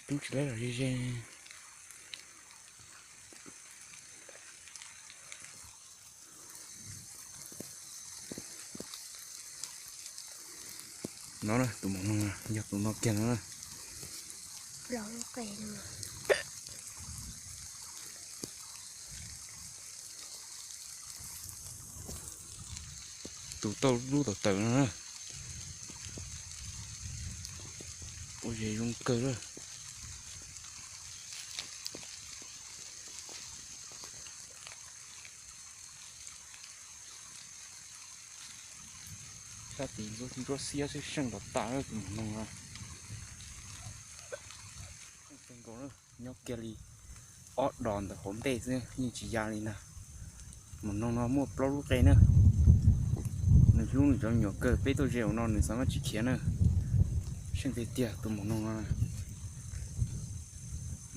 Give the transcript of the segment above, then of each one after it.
Tub tsis laib los ze ze. No na, tus maum noog yog tus no kiag no na. Tus tauj lub tawm tawm no na. Ua zes zoo kawg lawm. Sab tid ntsuab xiab xwb, seej nrov tas tus maum noog no. Nyob kiag li ob dos ntawm hauv ntej xwb yeej tsis ya li na. Maum noog no muaj plaub lub qe na. Nws hlub nws cov me nyuam kawg, peb tuaj ze ua no nws xav maj tsis khiav na. Seej tiag tiag tus maum noog no.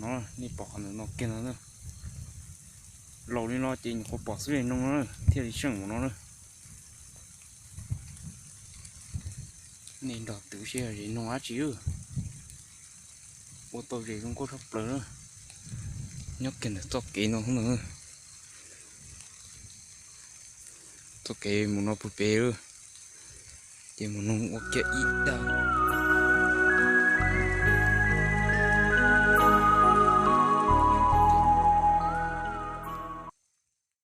No, nej pom qhov ntawm no kiag no na. Laus li no ces nyuam qhuav pom xwb zes noog no na thiaj li seej mus no na. Nej nrog twv seb zes noog dab tsi. Ua tau zes zoo nkauj tshaj plaws na. Nyob kiag ntawm txoj kev no na. Txoj kev mus no puag pem, ces mus noog ua kiag ib tag.